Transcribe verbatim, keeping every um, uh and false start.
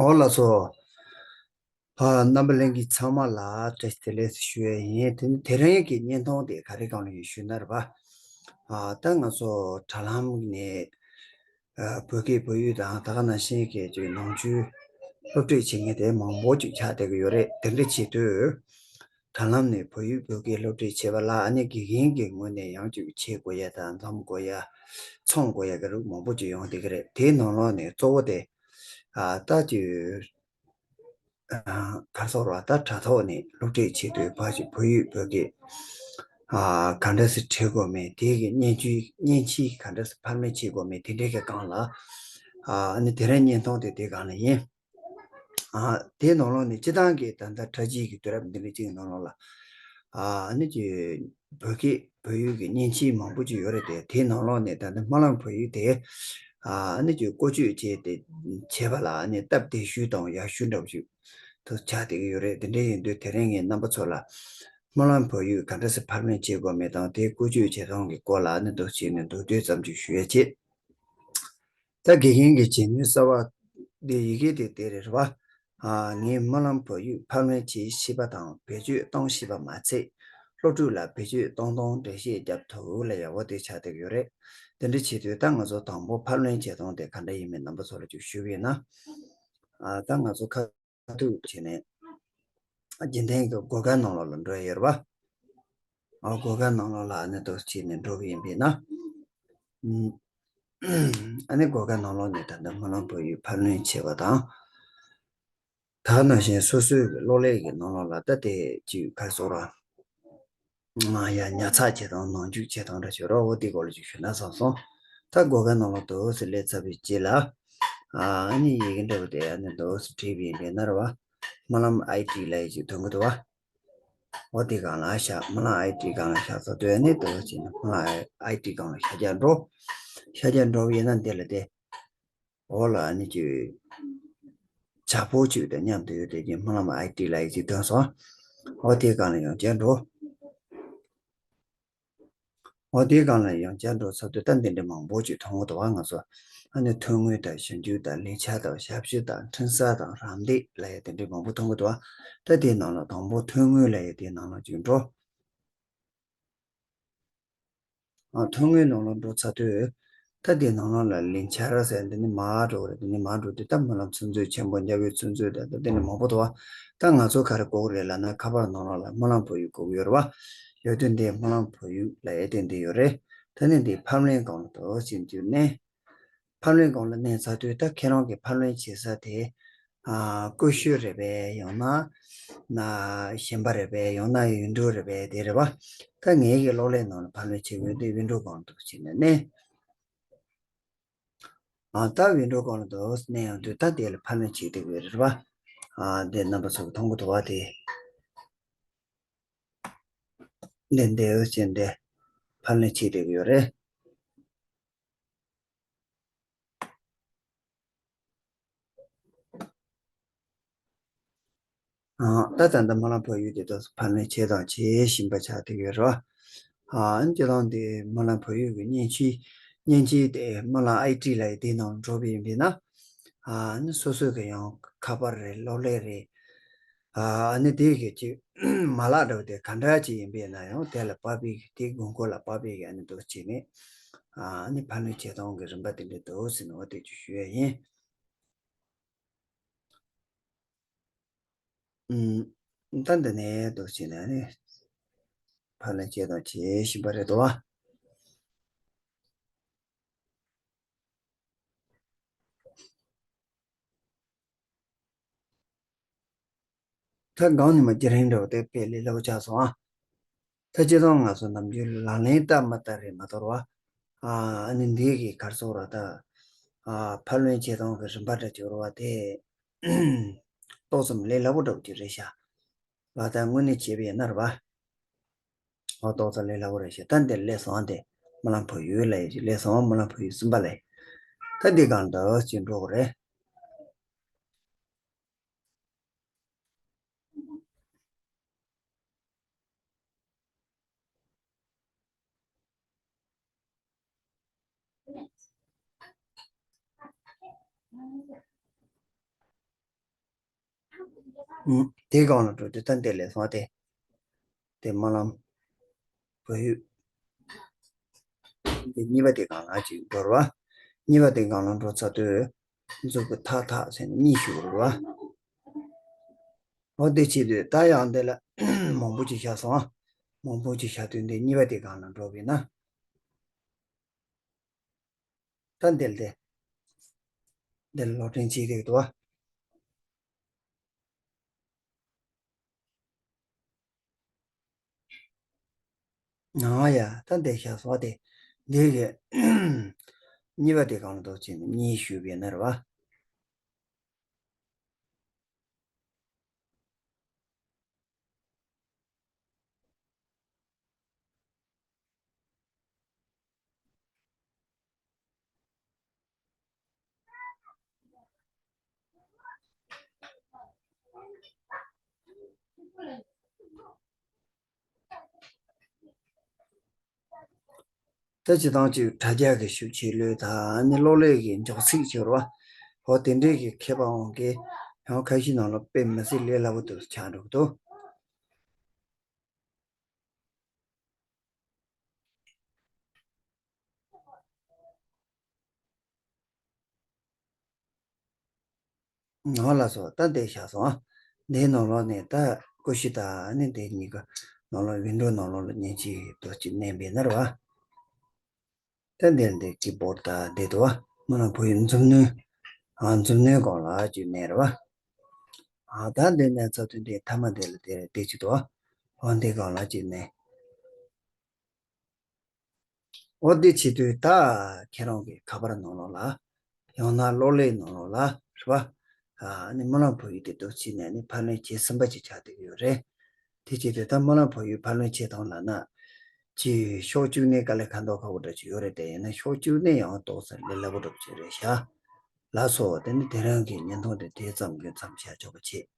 ཨོ་ལགས་སོ། ཨ། རྣམ་པ་ལྷན་རྒྱས་ཚང་མ་ལ་བཀྲ་ཤིས་བདེ་ལེགས་ཞུ་ཡ་ཡིན། དེ་ནི་དེ་རིང་གི་བརྙན་ཐུང་དེ་ག་རེ་སྒང་ལ་ཡིན་ཞུས་ན་རེད་པ། ཨ། ད་ང་ཚོ་དྲ་ལམ་ནས། ཨ། བོད་སྐད་བོད་ཡིག་དང་ད་ག་ནང་བཞིན་གྱི་ཅིག་ནང་ཆོས་སློབ་ཁྲིད་བྱེད་མཁན་དེ་མང་པོ་ཅིག་ཆགས་བསྡད་ཀྱི་ཡོད་རེད། དེ་འདྲ་བྱེད་དུས། དྲ་ལམ་ནས་བོད་ཡིག་བོད་སྐད་སློབ་ཁྲིད་བྱེད་པ་ལ་ཨ་ནི་དགེ་རྒན་གྱི་ངོས་ནས་ཡང་ཅིག་བྱེད་དགོས་ཡ་དང་འཛོམས་དགོས་ཡ། ཚོང་དགོས་ཡ་གི་རིགས་མང་པོ་ཅིག་ཡོང་བསྡད་ཀྱི་རེད། དེའི་ནང་ལོགས་ནས་གཙོ་བོ་དེ། ཨ། ད་ཅིག་ཨ། ག་རེ་ཟེར་དགོས་རེད་པ། ད་དྲ་ཐོག་ནས་སློབ་ཁྲིད་བྱེད་དུས་ཕར་ཅིག་བོད་ཡིག་བོད་སྐད། ཨ། ག་འདྲ་སེ་བྲི་དགོས་མིན། དེ་གི་མཉེན་ཆས་མཉེན་ཆས་ག་འདྲ་སེ་ཕབ་ལེན་བྱེད་དགོས་མིན། དེ་འདྲའི་གི་སྒང་ལ། ཨ། ཨ་ནི་དེ་རིང་བརྙན་ཐུང་དེ་དེ་སྒང་ལ་ཡིན། ཨ། དེའི་ནང་ལོགས་ནས་སྤྱིར་བཏང་གི་ད་ལྟ་ཁྲ་ཆིལ་གྱི་དུས་རབས་འདི་འདྲ་ཅིག་གི་ནང་ལོགས་ལ། ཨ། ཨ་ནི་ཅིག་བོད་སྐད་བོད་ཡིག་གི་མཉེན་ཆས་མང་པོ་ཅིག་ཡོད་རེད་དེ། དེའི་ནང་ལོགས་ནས་ད་ལྟ་སྨོན་ལམ་བོད་ཡིག་དེ། ཨ། ཨ་ནི་ཅིག་བཀོལ་སྤྱོད་བྱས་ཏེ་བྱས་པ་ལ་ཨ་ནི་སྟབས་བདེ་ཤོས་དང་ཡག་ཤོས་འདྲ་པོ་ཅིག་ཏུ་ཆགས་བསྡད་ཀྱི་ཡོད་རེད། དེ་འདྲ་ཡིན་དུས་དེ་རིང་ངས་རྣམ་པ་ཚོ་ལ་སྨོན་ལམ་བོད་ཡིག་ག་འདྲ་སེ་ཕབ་ལེན་བྱེད་དགོས་མིན་དང་དེ་བཀོལ་སྤྱོད་བྱེད་སྟངས་ཀྱི་སྐོར་ལ་ཨ་ནི་འདུག་བྱས་ནས་མདོར་བསྡུས་ཙམ་ཅིག་ཞུ་ཡ་བྱེད། ད་དགེ་རྒན་གྱི་བྱེད་ནུས་གསར་བ་འདི་ཡི་གེ་དེ་དེ་རེད་པ། ཨ། ངས་སྨོན་ལམ་བོད་ཡིག་ཕབ་ལེན་བྱེད་ཤེས་པ་དང་བེད་སྤྱོད་གཏོང་ཤེས་པ་མ་ཚད། སློབ་ཕྲུག་ལ་བེད་སྤྱོད་གཏོང་སྟངས་འགྲེལ་བཤད་རྒྱབ་ཐུབ་ལ་ཡག་པོ་དེ་ཆགས་བསྡད་ཀྱི་ཡོད་རེད། དེ་འདྲ་བྱེད་དུས་ད་ང་ཚོ་དང་པོ་ཕབ་ལེན་བྱེད་སྟངས་དེ་ག་འདྲ་ཡིན་མིན་རྣམ་པ་ཚོ་ལ་ཅིག་ཞུས་པ་ཡིན་ན། ཨ། ད་ང་ཚོ་ཁ་ཐུག་བྱས་ནས་རྒྱུན་ལྡན་གྱི་སྒོ་ཁའི་ནང་ལོགས་ལ་འགྲོ་ཡ་ཡོད་རེད་པ། ཨ། སྒོ་ཁའི་ནང་ལོགས་ལ་ཨ་ནི་འདུག་བྱས་ནས་འགྲོ་གི་ཡིན་པས་ན། ཨ་ནི་སྒོ་ཁའི་ནང་ལོགས་ནས་ད་ལྟ་སྨོན་ལམ་བོད་ཡིག་ཕབ་ལེན་བྱེད་པ་དང་། ད་ག་ནང་བཞིན་སོ་སོའི་གི་གློག་ཀླད་ཀྱི་ནང་ལོགས་ལ་ད་དེ་ཅིག་ག་རེ་ཟེར་དགོས་རེད། ང་ཡ་ཉར་ཚགས་བྱེད་སྟངས་ནང་འཇུག་བྱེད་སྟངས་འདྲ་ཞིག་རོ། འོ་དེ་སྐོར་ལ་ཅིག་ཞུས་ན་བསམ་སོང་། ད་སྒོ་ཁའི་ནང་ལོགས་འདུག་སེ་སླེབས་ཚར་བའི་རྗེས་ལ། ཨ་ནི་ཡི་གེ་འདྲ་པོ་དེ་ཨ་ནི་འདུག་སེ་བྲིས་པ་ཡིན་པས་ན་རེད་པ། སྨོན་ལམ་ཨའི་ཊི་ལབ་ཡས་ཅིག་ཐོན་གྱི་འདུག་པ། འོ་དེ་སྒང་ལ་བཞག་སྨོན་ལམ་ཨའི་ཊི་སྒང་ལ་བཞག་ཚར་དུས་ཨ་ནི་འདུག་སེ་བྱས་ནས་སྨོན་ལམ་ཨའི་ཊི་སྒང་ལ་ཤར་རྒྱག་འགྲོ། ཤར་རྒྱག་འགྲོ་བ་ཡིན་ན་འདི་ལ་དེ། འོག་ལ་ཨ་ནི་ཅིག་བྱ་ཕོ་ཅིག་དང་མཉམ་དུ་ཡོད་དེ་ཀྱི་སྨོན་ལམ་ཨའི་ཊི་ལབ་ཡས་ཅིག་ཐོན་སོང་། འོ་དེ་སྒང་ལ་ཡང་བསྐྱར་འགྲོ། འོ་དེ་སྒང་ལ་ཡང་བསྐྱར་འགྲོ་ཚར་དུས་ད་འདི་འདྲ་མང་པོ་ཅིག་མཐོང་གི་འདུག་པ། ང་ཚོ་ཨ་ནི་ཐོན་དངུལ་དང་ཞིབ་འཇུག་དང་ལས་འཆར་དང་ཞབས་ཞུ་དང་འཕྲིན་གསར་དང་རམ་འདེགས་ལབ་ཡས་དེ་འདྲ་མང་པོ་མཐོང་གི་འདུག་པ། ད་དེའི་ནང་ལ་དང་པོ་ཐོན་དངུལ་ལབ་ཡས་དེའི་ནང་ལ་ཅིག་འགྲོ། ཨ། ཐོན་དངུལ་ནང་ལ་འགྲོ་ཚར་དུས། ད་འདི་ནང་ལོགས་ལ་ལས་འཆར་ཟེར་འདི་ནི་མར་འགྲོ་རེད། འདི་ནི་མར་འགྲོ་དུས་ད་སྨོན་ལམ་ཚུན་ཚོད་ཆེན་པོ་འཇའ་འོད་ཚུན་ཚོད་དང་ད་འདི་ནི་མང་པོ་འདུག་པ། ད་ང་ཚོ་ག་རེ་དགོས་ཀྱི་རེད་ལབ་ན་ཁ་པར་ནང་ལོགས་ལ་སྨོན་ལམ་བོད་ཡིག་དགོས་ཀྱི་ཡོད་རེད་པ། ཡོད་དུས་འདི་སྨོན་ལམ་བོད་ཡིག་ལབ་ཡས་དེ་འདི་ཡོད་རེད། ད་ནི་འདི་ཕབ་ལེན་སྒང་ལ་འདུག་ཅིག་འཇུག་ནས། ཕབ་ལེན་སྒང་ལ་གནོན་ཚར་དུས་ད་ཁྱེད་རང་གི་ཕབ་ལེན་བྱེད་ས་དེ། ཨ། ཀུ་ཤུ་རེད་པས། ཡང་ན་ན་གཞན་པ་རེད་པས། ཡང་ན་ཝིན་ཌོ་རེད་པས། དེ་རེད་པ། ད་ངའི་གི་གློག་ཀླད་ནང་ལ་ཕབ་ལེན་བྱེད་དགོས་དུས་ཝིན་ཌོ་སྒང་ལ་འདུག་བྱས་ནས་གནོན། ཨ། ད་ཝིན་ཌོ་སྒང་ལ་འདུག་གནོན་ཡོང་དུས་ད་དེ་ལ་ཕབ་ལེན་བྱེད་བསྡད་དགོས་རེད་པ། ཨ། དེ་རྣམ་པ་ཚོ་གི་མཐོང་གི་འདུག་པ་དེ། འདི་འདི་འོ་བྱས་འདི་ཕབ་ལེན་བྱེད་བསྡད་ཀྱི་ཡོད་རེད། ཨ། ད་ད་ལྟ་སྨོན་ལམ་བོད་ཡིག་དེ་ད་ཕབ་ལེན་བྱས་དང་བྱེད་བཞིན་པ་ཆགས་བསྡད་ཡོད་རེད། ཨ། སྤྱིར་བཏང་དེ་སྨོན་ལམ་བོད་ཡིག་གི་མཉེན་ཆས་མཉེན་ཆས་དེ་སྨོན་ལམ་ཨའི་ཊི་ལབ་ཡས་དེའི་ནང་འགྲོ་བ་ཡིན་པས་ན། ཨ་ནི་སོ་སོ་གི་ཡང་ཁ་པར་རེད། གློག་ཀླད་རེད། ཨ་ནི་དེ་གི་ཅིག་མ་ལག་འདྲ་བོ་དེ་ག་འདྲ་ཅིག་ཡིན་པས་ན་ཡང་དེ་ལ་དཔག་པའི་གི་དེའི་དགོས་མཁོ་ལ་དཔག་པའི་གི་ཨ་ནི་འདུག་བྱས་ནས། ཨ་ནི་ཕབ་ལེན་བྱེད་སྟངས་ཀྱི་རིམ་པ་དེ་འདྲ་འདུག་ཟེར་ནས་འོ་དེ་ཅིག་ཞུ་ཡ་ཡིན། ཨུམ། ད་འདི་ནས་འདུག་བྱས་ནས་ནི་ཕབ་ལེན་བྱེད་དང་བྱེད་བཞིན་པ་རེད་དོ། ད་སྒང་ནས་མར་རྒྱ་རིང་འདྲ་བོ་དེ་དཔེ་ལས་སླ་པོ་ཆགས་སོང་ཨ། ད་སྤྱིར་བཏང་ང་ཚོ་ནམ་རྒྱུན་ལག་ལེན་བསྟར་མ་བསྟར་རེད་མ་གཏོགས་ར། ཨ་ནི་འདི་གི་ག་རེ་ཟེར་དགོས་རེད་ད། ཨ་ཕབ་ལེན་བྱེད་སྟངས་ཀྱི་རིམ་པ་འདྲ་ཅིག་ཡོད་རེད་པ་དེ། ཏོག་ཙམ་ལས་སླ་པོ་འདྲ་བོ་ཅིག་རེད་ཤག་ལག་བསྟར་དངོས་གནས་བྱས་པ་ཡིན་ན་རེད་པ། ཨོ་ཏོག་ཙམ་ལས་སླ་པོ་རེད་ཤག་ད་འདིར་སླེབས་སོང་ཨ། དེ་སྨོན་ལམ་བོད་ཡིག་ལབ་ཡས་ཅིག་སླེབས་སོང་། སྨོན་ལམ་བོད་ཡིག་གསུམ་པ་ལབ་ཡས། ད་འདི་སྒང་འདྲ་བོ་ཅིག་འགྲོ་དགོས་རེད། ཨུམ། དེའི་སྒང་ལ་འགྲོ་དུས་ད་འདི་ལས་སོང་སྟེ། དེ་སྨོན་ལམ་བོད་ཡིག་འདི་གཉིས་པ་དེ་སྒང་ལ་ཅིག་འགྲོ་ར་བ། གཉིས་པ་དེ་སྒང་ལ་འགྲོ་ཚར་དུས་མཛུབ་གུ་ཐག་ཐག་ཟེར་ནས་གཉིས་ཞུ་ར་བ། འོ་དེ་བྱེད་དུས་ད་ཡང་འདི་ལ་མང་པོ་ཅིག་བཞག་སོང་། མང་པོ་ཅིག་བཞག་དུས་འདི་གཉིས་པ་དེ་སྒང་ལ་འགྲོ་བས་ན། ད་འདིར་དེ། འདིར་ལོག་འདྲེན་བྱེད་ཀྱི་འདུག་བ། ཨ་ཡ། ད་འདིར་བཞག་སོང་བ་དེ། འདིར་གྱི་གཉིས་པ་དེ་གང་ལ་འདུག་ཅེས་ནས་གཉིས་ཞུས་པའི་ནར་བ། ད་སྤྱིར་བཏང་གཅིག་དྲ་རྒྱ་གི་ཤུགས་ཆེ་ལོས་ད་ནི་གློག་ཀླད་ཀྱི་མགྱོགས་ཚིག་ཆེ་རུ་བ། འོ་དེ་འདྲས་ཀྱི་མཁས་པའང་གིས་ཡང་ཁ་ཤས་ནང་ལ་དཔེ་མི་སྲིད་ལས་སླ་པོ་དུ་ཆགས་འགྲོ་གི་འདུག་ནང་ལ་སོ་ད་འདི་བཞག་སོང་ཨ། འདིའི་ནང་ལོགས་ནས་ད་ཀུ་ཤུ་དང་ནི་འདི་གཉིས་ཀ་ནང་ལོགས་ཝིན་ཌོ་ནང་ལོགས་ལ་མཉེན་ཆས་དུ་ཅིག་མནན་པའི་ནར་བ། ད་འདིར་འདི་ཀི་བོར་ཌ་དང་འདི་དུ་བ་སྨོན་ལམ་བོད་ཡིག་མཛུབ་གནོན། ཨ་མཛུབ་གནོན་སྒང་ལ་ཅིག་མནན་ར་བ། ཨ་ད་འདི་ནས་ཚ་དུས་འདི་མཐའ་མ་འདི་ལ་དེ་དེ་ཅིག་དུ་བ། འོ་འདི་སྒང་ལ་ཅིག་མནན། འོ་འདི་བྱེད་དུས་ད་ཁྱེད་རང་གི་ཁ་པར་ནང་ལོགས་ལ། ཡང་ན་གློག་ཀླད་ནང་ལོགས་ལ་རེད་པ། ཨ་ནི་སྨོན་ལམ་བོད་ཡིག་དེ་འདུག་བྱས་ནས་ནི་ཕབ་ལེན་བྱེད་ཟིན་པ་ཅིག་ཆགས་བསྡད་ཀྱི་ཡོད་རེད། དེ་བྱེད་དུས་ད་སྨོན་ལམ་བོད་ཡིག་ཕབ་ལེན་བྱེད་སྟངས་ལབ་ན། ཅིག་ཕྱོགས་གཅིག་ནས་དཀའ་ལས་ཁག་མདོག་ཁ་པོ་འདྲ་ཅིག་ཡོད་རེད་དེ། ཡིན་ན་ཕྱོགས་གཅིག་ནས་ཡང་ཏོག་ཙམ་ལས་སླ་པོ་འདྲ་པོ་ཅིག་རེད་ཤག་ལགས་སོ། དེ་ནི་དེ་རིང་གི་བརྙན་ཐུང་དེ་དེ་ཙམ་གྱིས་མཚམས་བཞག་ཆོག་པ་བྱེད།